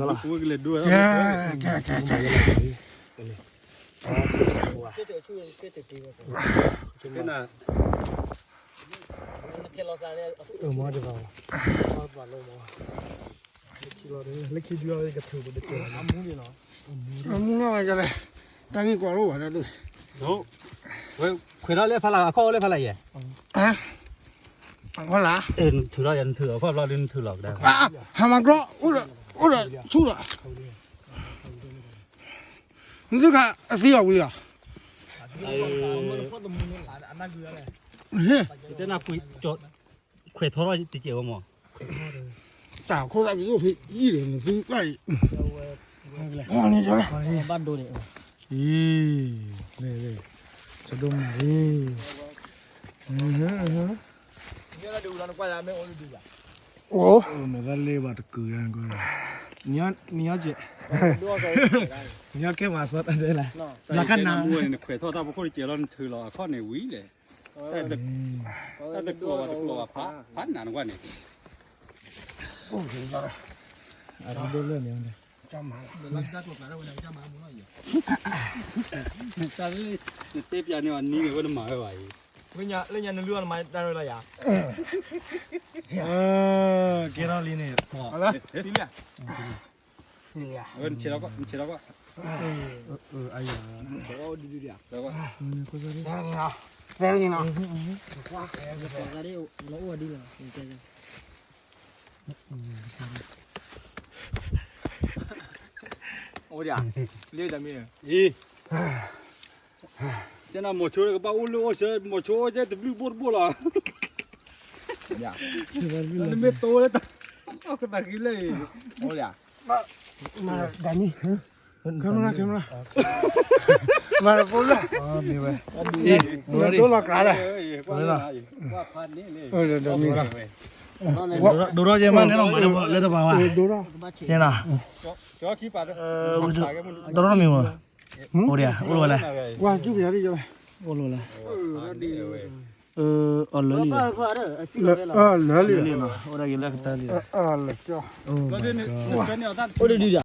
ကဲ ကဲ ကဲ ကဲ ကဲ မ့ၢ်တဘၣ် လၢခံဒုးအီၤကထုးပတကဲ အမူနီၢ်ဝဲဒ်လဲၣ်, တၢ်ဂ့ၢ်ကွၢ်လိဘၣ်ဒ်, ဝဲခွဲးထီၣ်လၢဖးလၢ် အခီၣ်အိၣ်လၢဖးလၢ်ယဲၢ်, အခီၣ်လၢ်, နထုးထီၣ်ယဲၢ် နထုးအခီၣ်ဘျီဒ်နထုးလီၤကဒါ, ဟးမၤကြီ အိၣ်ဒီးဆူၣ်ဒီး, နသုခါအသံအီၤဝံၤလီၤ, တဲနၤ ခွဲးထီၣ်ထီၣ်တကဲးဝဲမး, တၢ်ခိၣ်သၣ်ကအိၣ်ဖဲအံၤဒီး နသုကၣ်အံၤ, ဘၣ်ဒိန့ၣ်, အံၤ, လဲၤလဲၤ, ဆဒိၣ်မၤအံၤ, အိၣ်, မဲာ်သၣ်လ့ဘၣ်တကုာ်, နညီကဲး, နညီကဲးမၤစီတၢ်ဒဲလၢ်, နခွဲးထီၣ်တၢ်ဖိခိၣ်တကဲးလီၤ နထုးလီၤအခီၣ်န့ၣ်ဝံၤလဲၣ်, တၢ်တကျိၤဘၣ်တကျိၤဘၣ်ဖး, ဖးနးနကွၢ်န့ၣ်, အဒိၣ်လၢန့ၣ်, နတဲပျးန့ၢ်အီၤနံၤန့ၣ် ဝဲနမၤဝဲဘၣ်အံၤ, လၢညါနလုၢ်အီၤနမၤတၢ်ရဲလီၤယၤ, ကဲထီၣ်လံန့ၣ်, နဆဲးထီၣ်ကွၢ်, နဆဲးထီၣ်ကွၢ်, သဲလီၤ, သဲလီၤ, အိၣ်ဒံး, အိၣ်ဒံး, လၢတမ့ၢ်, အံၤ, တဲနၤ မိၤဆိကဘၣ်အိၣ်လၢအိၣ်ဆၢ မိၤဆိအိၣ်ကဲတဘျုးဘိၣ်တဘိၣ်လီၤ, နမ့ၢ်တိလၢတၢ်, ကသးက့ၤလၢအံၤ, ဒၣ်မံ, camera camera, မၤတဖိလၢ, မ့ၢ်ဝဲ, ဒိလီၤကျါလၢ, ဒိထီၣ်ယဲမးန့ၣ်လီၤ မၤလၢတပၤဝဲ, ဒိထီၣ်, တရၢမံၤမး, အိၣ်ဒံး, အိၣ်လီၤဝဲလဲၣ်, ကွၢ်ကၠူၣ်ကယၤဒ်ယဲလဲၣ်, အိၣ်လီၤဝဲလဲၣ်, အလၢလံ, လၢလံ, အိၣ်ဒၣ်ယဲလၢကတၢၢ်လံ, အိၣ်ဒံးဒံး,